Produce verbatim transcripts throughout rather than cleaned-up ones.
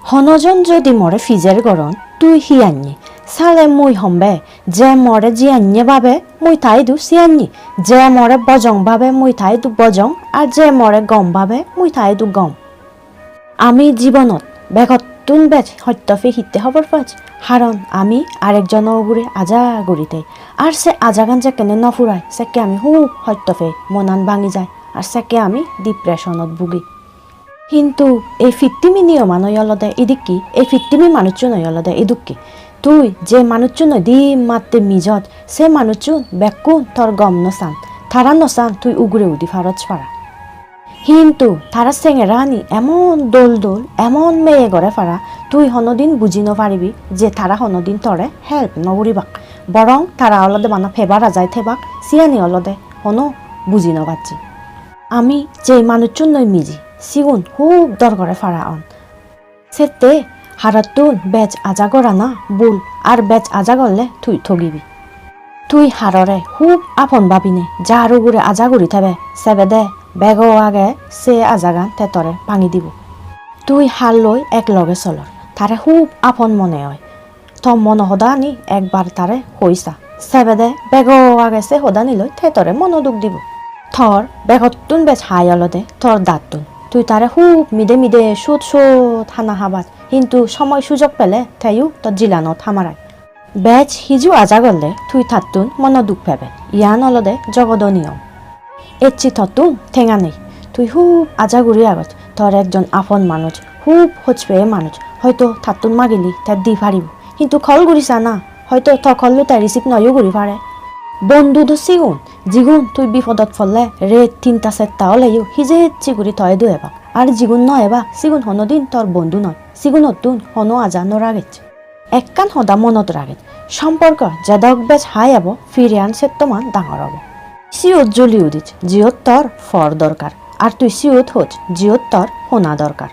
Hono jon jodi more pijer goron, tui hi anni? Sale mui hombe, je more ji anni babe, mui ta idu si anni. Je more bojong babe, mui ta idu bojong, ar je more gom babe, mui ta idu gom. Ami jibonot begottun bej hotto pei hitte hobor paj? Haron ami arekjono ugure aja guri thei. Ar se ajagan jekkene no purai, sekke ami hub hotto pei, monan bangi jai. Ar sekke ami depressionot bugi. Hintu ei pittimi niyoman oi olode idikke, ei pittimi manuchchun oi olode idukke. Tui je manuchchun oi di matte mijot, se manuchchun bekkun tor gom no san. Tara no san tui ugure udi paroj para. Hintu tara sengerani emon dol dol, emon meye gore para, tui honodin buji no paribi je tara honodin tore help no guribak. Borong tara olode bana pebar ajai thebak, siyani olode hono buji no pacche. Ami jei manuchchun noi miji, sigun hub dorgore para on. Sette harottun bej aja gorana bul, ar bej aja gorle tui togibi. Tui harore hub apon babine jar ugure aja guri thebe, sebede bego age se ajagan te tore bangi dibo. Tui halloi ek loge solor, tare hub apon mone oi. To mono hodani ekbar tare hoi sa. Sebede bego age se hodani loi te tore mono duk dibo. Tor begottun bej hai olode tor dattun. Tui tare hub mide mide sut sut hana habaj, hintu somoi sujok pele teyo to jilanot hamarai. Bej hiju aja gorle tui tattun mono duk pebe. Iyan olode jogodo niyom. Ecche tottun tenga nei. Tui hub aja guri agoj. Tor ekjon apon manuj, hub hochpeye manuj. Hoito tattun magile te di paribo. Hintu call guri sa na. Hoito to call-o te receive noyo guri pare. Bondhu do sigun, jigun tui bipodot polle ret tinta setta oleyo hijecche guri to idu ebak. Ar jigun no ebak, sigun honodin tor bondhu noi. Sigunottun hono aja no ragej. Ekkan hoda monot ragej, somporko jedok bej hai ebo, piriyan settoman dangor obo. Siyot juli udij, jiyot tor por dorkar, ar tui siyot hoj, jiyot tor hona dorkar.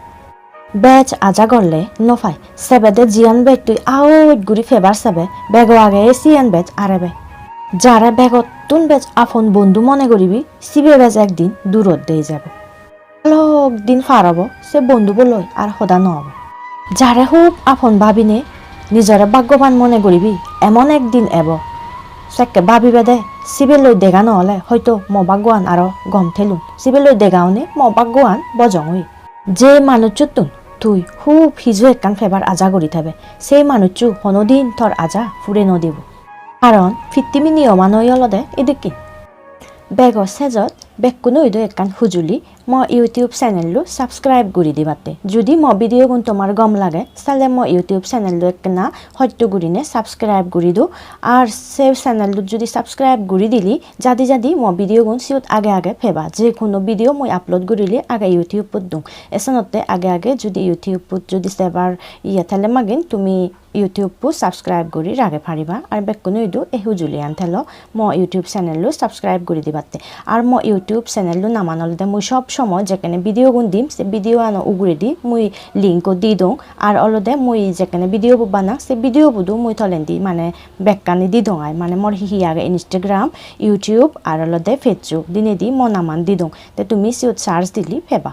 Bej aja gorle no pai, sebede jiyan bej tui aoj guri pebar sebe, bego age siyan bej arebe. Jare begottun bej apon bondhu mone guribi, sibe bej ekdin durot dei jebo. Balok din par obo, se bondhubo loi ar hoda no obo. Jare hub apon babine nijore bhaggoban mone guribi, emon ekdin ebo. Sekke babibede, sibe loi dega no ole hoito mo bhaggoan aro gom thelun. Sibe loi dega one mo bhaggoan bojong oye. Je manucchuttun tui hub hiju ekkan pebar aja guri thebe, sei manucchu honodin tor aja pure no dibo. Karon pittimi niyoman oi olode idikke. Bego sejot bekkuno idu ekkan hujuli, mo YouTube channel-lo subscribe guri dibatte. Judi mo video gun tomar gom lage, sale mo YouTube channel-lo ekkena hotto gurine subscribe guri do. Ar se channel-lo judi subscribe guri dile, jadi jadi mo video gun siyot age age peba. Je hono video mui upload gurile age YouTube-ot dung. Esenotte age age judi YouTube-ot judi sebar iye tele magin tumi YouTube-o subscribe guri rage pariba, ar bekkuno idu ei hujulian thelo mo YouTube channel-lo subscribe guri dibatte. Ar mo YouTube channel-lo naman olode mui sob somoy jekkene video gun dim, se video ano uguredi mui link-o di dong, ar olode mui jekkene video bo banang, se video bo do mui tolendi mane bekkani di dong ai, mane mor hi hi age Instagram, YouTube, ar olode Facebook, dinedi mo naman di dong. Te tumi siyot search dile peba.